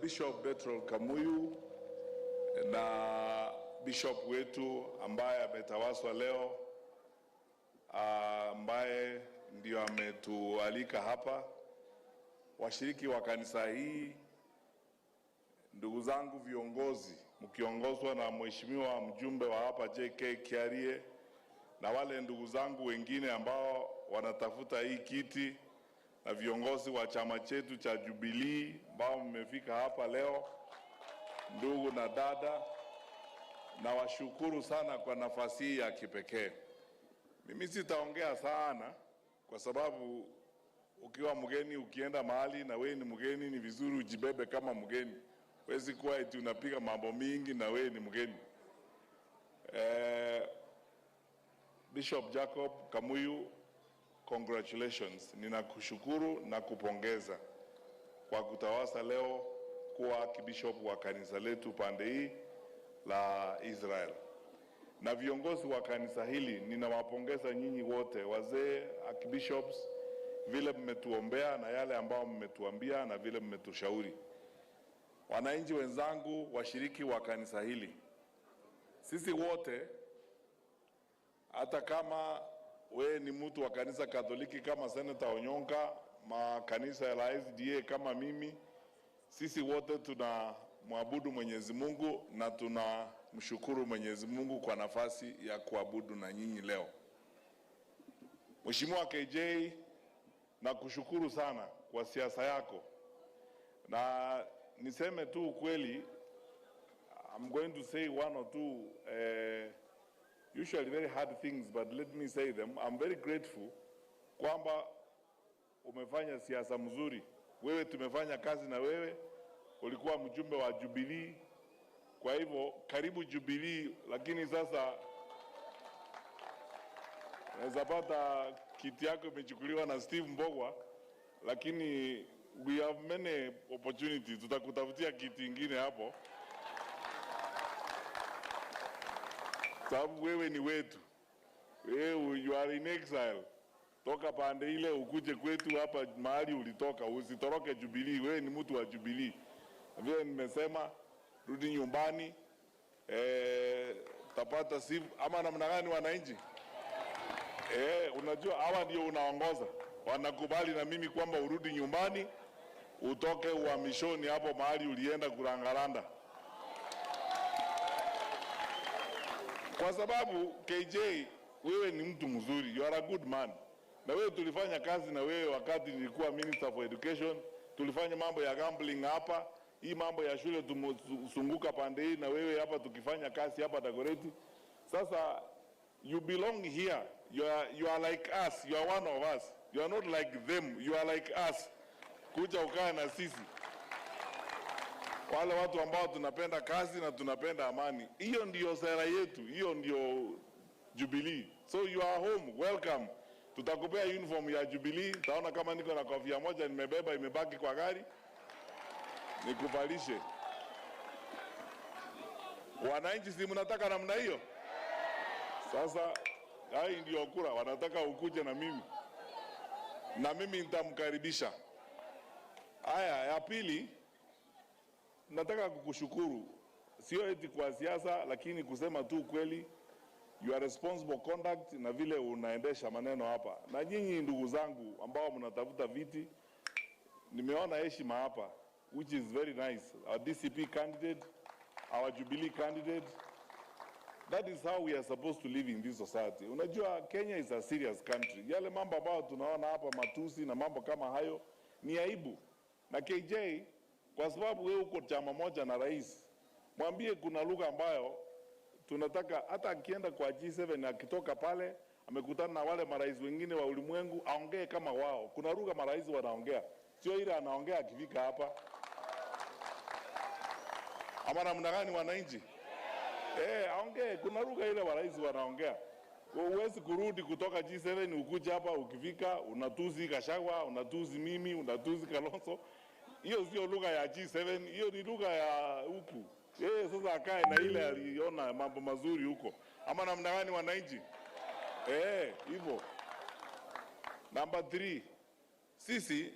Bishop Bertrand Kamuyu na bishop wetu ambaye ametawaswa leo, ambaye ndio ametualika hapa, washiriki wa kanisa hii, ndugu zangu viongozi, mkiongozwa na mheshimiwa mjumbe wa hapa JK Kiarie na wale ndugu zangu wengine ambao wanatafuta hii kiti na viongozi wa chama chetu cha Jubilee ambao mmefika hapa leo, ndugu na dada, nawashukuru sana kwa nafasi hii ya kipekee. Mimi sitaongea sana kwa sababu ukiwa mgeni, ukienda mahali na wewe ni mgeni, ni vizuri ujibebe kama mgeni. Huwezi kuwa eti unapiga mambo mingi na wewe ni mgeni. Bishop Jacob Kamuyu, congratulations. Ninakushukuru na kupongeza kwa kutawasa leo kuwa kibishop wa kanisa letu pande hii la Israel. Na viongozi wa kanisa hili ninawapongeza nyinyi wote, wazee, archbishops, vile mmetuombea na yale ambao mmetuambia na vile mmetushauri. Wananchi wenzangu, washiriki wa kanisa hili, sisi wote, hata kama we ni mtu wa kanisa Katoliki kama Senator Onyonka, makanisa la SDA kama mimi, sisi wote tunamwabudu Mwenyezi Mungu na tunamshukuru Mwenyezi Mungu kwa nafasi ya kuabudu na nyinyi leo. Mheshimiwa KJ, nakushukuru sana kwa siasa yako, na niseme tu ukweli, I'm going to say one or two usually very hard things, but let me say them. I'm very grateful kwamba umefanya siasa mzuri. Wewe tumefanya kazi na wewe, ulikuwa mjumbe wa Jubilee, kwa hivyo karibu Jubilee, lakini sasa unaweza pata kiti yako imechukuliwa na Steve Mbogwa, lakini we have many opportunities, tutakutafutia kiti ingine hapo, sababu wewe ni wetu. Wewe you are in exile. Toka pande ile ukuje kwetu hapa mahali ulitoka, usitoroke Jubilee. Wewe ni mtu wa Jubilee. Vile nimesema, rudi nyumbani, tapata sifu ama namna gani wananchi? Unajua hawa ndio unaongoza, wanakubali na mimi kwamba urudi nyumbani, utoke uhamishoni hapo mahali ulienda kurangaranda, kwa sababu KJ, wewe ni mtu mzuri, you are a good man. Na wewe tulifanya kazi na wewe wakati nilikuwa Minister for Education, tulifanya mambo ya gambling hapa, hii mambo ya shule tumezunguka pande hii na wewe hapa tukifanya kazi hapa Dagoretti. Sasa you belong here. You are like us. You are one of us. You are not like them. You are like us. Kuja ukae na sisi, wale watu ambao tunapenda kazi na tunapenda amani. Hiyo ndiyo sera yetu, hiyo ndio Jubilee. So you are home, welcome. Tutakupea uniform ya Jubilee. Taona kama niko na kofia moja nimebeba imebaki kwa gari, nikuvalishe. Wananchi, si mnataka namna hiyo? Sasa hai ndio kura wanataka ukuje na mimi, na mimi nitamkaribisha. Haya, ya pili, nataka kukushukuru, sio eti kwa siasa, lakini kusema tu ukweli, your responsible conduct na vile unaendesha maneno hapa. Na nyinyi ndugu zangu ambao mnatafuta viti, nimeona heshima hapa, which is very nice. Our DCP candidate, our Jubilee candidate, that is how we are supposed to live in this society. Unajua Kenya is a serious country. Yale mambo ambayo tunaona hapa, matusi na mambo kama hayo, ni aibu. Na KJ, kwa sababu wewe uko chama moja na rais, mwambie kuna lugha ambayo tunataka hata akienda kwa G7 akitoka pale amekutana na wale marais wengine wa ulimwengu aongee kama wao. Kuna lugha marais wanaongea, sio ile anaongea akifika hapa. Ama namna gani wananchi? Aongee, kuna lugha ile marais wanaongea. Huwezi kurudi kutoka G7 ukuja hapa, ukifika unatuzi Gachagua, unatuzi mimi, unatuzi Kalonzo. Hiyo sio lugha ya G7, hiyo ni lugha ya huku. Yeye sasa akae na ile aliona mambo mazuri huko, ama namna gani wananchi? Hivyo. Number 3, sisi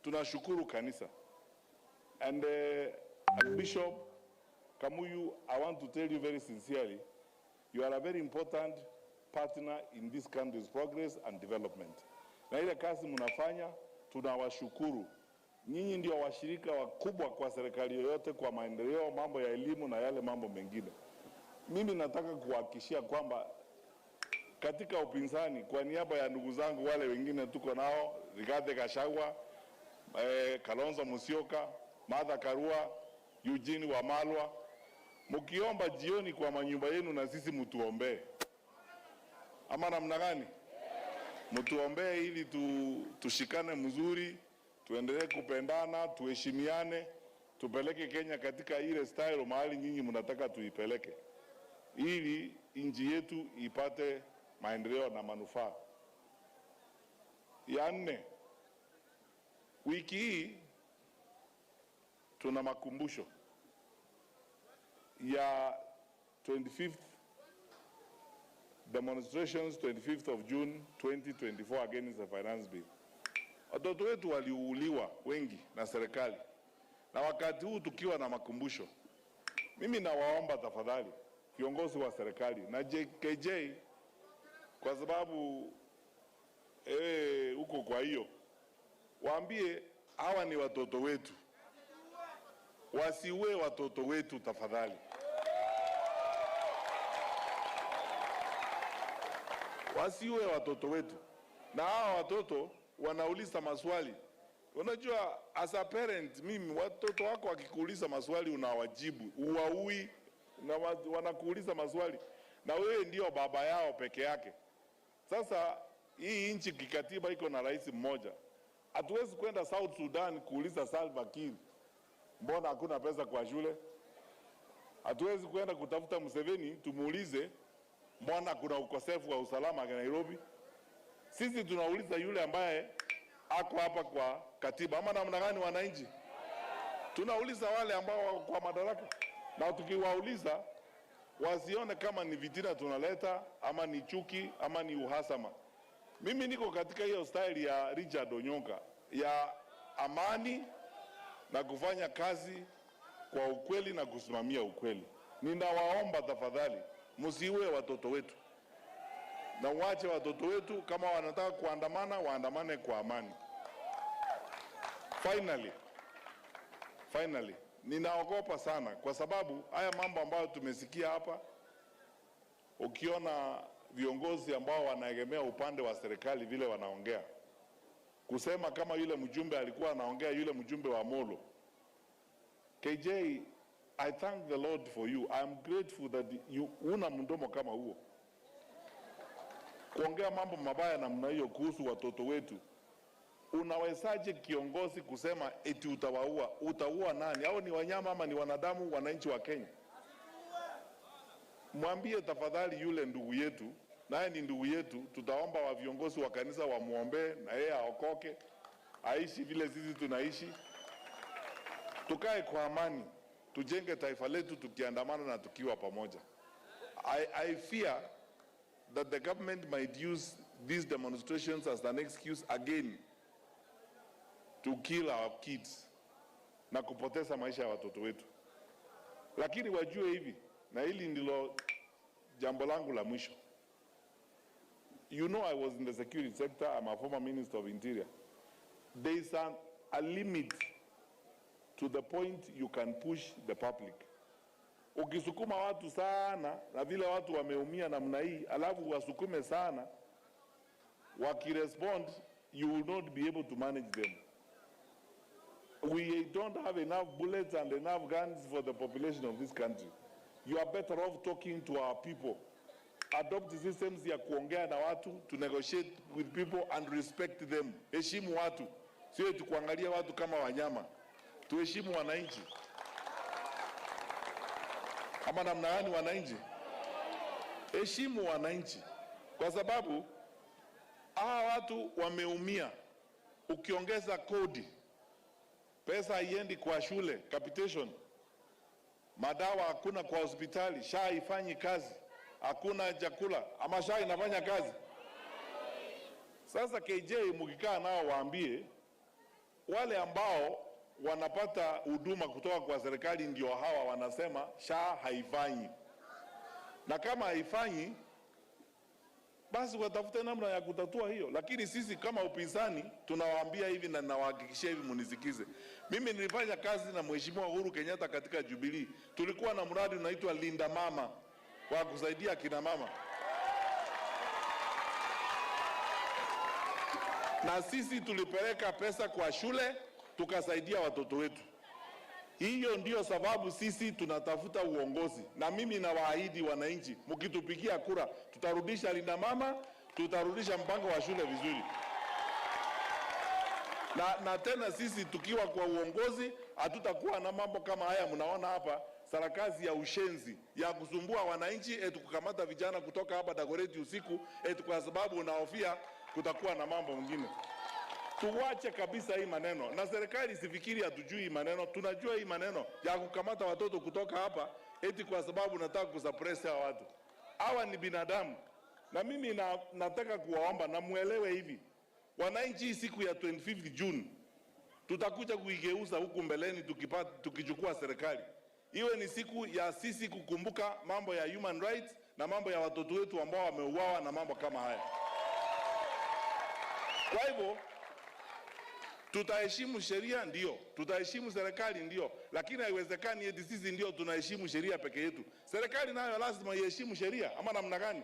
tunashukuru kanisa. And Bishop Kamuyu, I want to tell you very sincerely, you are a very important partner in this country's progress and development. Na ile kazi mnafanya, tunawashukuru. Nyinyi ndio washirika wakubwa kwa serikali yoyote kwa maendeleo, mambo ya elimu na yale mambo mengine. Mimi nataka kuhakikishia kwamba katika upinzani, kwa niaba ya ndugu zangu wale wengine tuko nao, Rigathi Gachagua, Kalonzo Musyoka, Martha Karua, Eugene Wamalwa, mkiomba jioni kwa manyumba yenu na sisi mtuombee, ama namna gani? Mtuombee ili tushikane mzuri, tuendelee kupendana, tuheshimiane, tupeleke Kenya katika ile style mahali nyinyi mnataka tuipeleke, ili nchi yetu ipate maendeleo na manufaa. Ya nne, wiki hii tuna makumbusho ya 25th demonstrations, 25th of June 2024, against the finance bill. Watoto wetu waliuliwa wengi na serikali, na wakati huu tukiwa na makumbusho, mimi nawaomba tafadhali viongozi wa serikali na JKJ, kwa sababu huko, kwa hiyo waambie hawa ni watoto wetu, wasiue watoto wetu tafadhali. Wasiue watoto wetu. Na hawa watoto wanauliza maswali. Unajua, as a parent, mimi watoto wako wakikuuliza maswali unawajibu, uwaui na wanakuuliza maswali, na wewe ndio baba yao peke yake. Sasa hii nchi kikatiba iko na rais mmoja. Hatuwezi kwenda South Sudan kuuliza Salva Kiir mbona hakuna pesa kwa shule. Hatuwezi kwenda kutafuta Museveni tumuulize mbona kuna ukosefu wa usalama Nairobi. Sisi tunauliza yule ambaye ako hapa kwa katiba, ama namna gani wananchi? Tunauliza wale ambao wako kwa madaraka, na tukiwauliza wasione kama ni vitina tunaleta ama ni chuki ama ni uhasama. Mimi niko katika hiyo style ya Richard Onyonka ya amani na kufanya kazi kwa ukweli na kusimamia ukweli. Ninawaomba tafadhali, msiue watoto wetu na uache watoto wetu, kama wanataka kuandamana waandamane kwa amani. Finally, finally, ninaogopa sana kwa sababu haya mambo ambayo tumesikia hapa, ukiona viongozi ambao wanaegemea upande wa serikali vile wanaongea, kusema kama yule mjumbe alikuwa anaongea, yule mjumbe wa Molo. KJ, I thank the Lord for you. I am grateful that you una mdomo kama huo kuongea mambo mabaya namna hiyo kuhusu watoto wetu. Unawezaje kiongozi kusema eti utawaua? Utaua nani? Au ni wanyama ama ni wanadamu, wananchi wa Kenya? Mwambie tafadhali yule ndugu yetu, naye ni ndugu yetu, tutaomba wa viongozi wa kanisa wamwombee na yeye aokoke, aishi vile sisi tunaishi, tukae kwa amani, tujenge taifa letu tukiandamana na tukiwa pamoja. I fear that the government might use these demonstrations as an excuse again to kill our kids na kupoteza maisha ya watoto wetu. Lakini wajue hivi, na hili ndilo jambo langu la mwisho. You know I was in the security sector. I'm a former minister of interior. There is a limit to the point you can push the public. Ukisukuma watu sana na vile watu wameumia namna hii, alafu wasukume sana, wakirespond, you will not be able to manage them. We don't have enough bullets and enough guns for the population of this country. You are better off talking to our people. Adopt systems ya kuongea na watu, to negotiate with people and respect them. Heshimu watu, sio tu kuangalia watu kama wanyama. Tuheshimu wananchi. Ama namna gani wananchi? Heshimu wananchi, kwa sababu hawa watu wameumia. Ukiongeza kodi, pesa haiendi kwa shule, capitation, madawa hakuna kwa hospitali, SHA haifanyi kazi, hakuna chakula, ama SHA inafanya kazi? Sasa KJ, mkikaa nao waambie wale ambao wanapata huduma kutoka kwa serikali ndio hawa wanasema SHA haifanyi, na kama haifanyi basi watafute namna ya kutatua hiyo. Lakini sisi kama upinzani tunawaambia hivi na nawahakikishia hivi, munisikize. Mimi nilifanya kazi na Mheshimiwa Uhuru Kenyatta katika Jubilee, tulikuwa na mradi unaitwa Linda Mama wa kusaidia kina mama, na sisi tulipeleka pesa kwa shule tukasaidia watoto wetu. Hiyo ndio sababu sisi tunatafuta uongozi, na mimi nawaahidi wananchi, mkitupigia kura tutarudisha Linda Mama, tutarudisha mpango wa shule vizuri. Na tena sisi tukiwa kwa uongozi hatutakuwa na mambo kama haya mnaona hapa, sarakasi ya ushenzi ya kusumbua wananchi, eti kukamata vijana kutoka hapa Dagoretti usiku, eti kwa sababu unahofia kutakuwa na mambo mengine. Tuwache kabisa hii maneno, na serikali isifikiri hatujui hii maneno. Tunajua hii maneno ya kukamata watoto kutoka hapa eti kwa sababu nataka kusuppress hawa watu. Hawa ni binadamu, na mimi nataka kuwaomba na muelewe hivi, wananchi, siku ya 25 June tutakuja kuigeuza huku mbeleni, tukichukua serikali, iwe ni siku ya sisi kukumbuka mambo ya human rights na mambo ya watoto wetu ambao wameuawa na mambo kama haya. Kwa hivyo tutaheshimu sheria ndio, tutaheshimu serikali ndio, lakini haiwezekani eti sisi ndio tunaheshimu sheria peke yetu. Serikali nayo lazima iheshimu sheria, ama namna gani?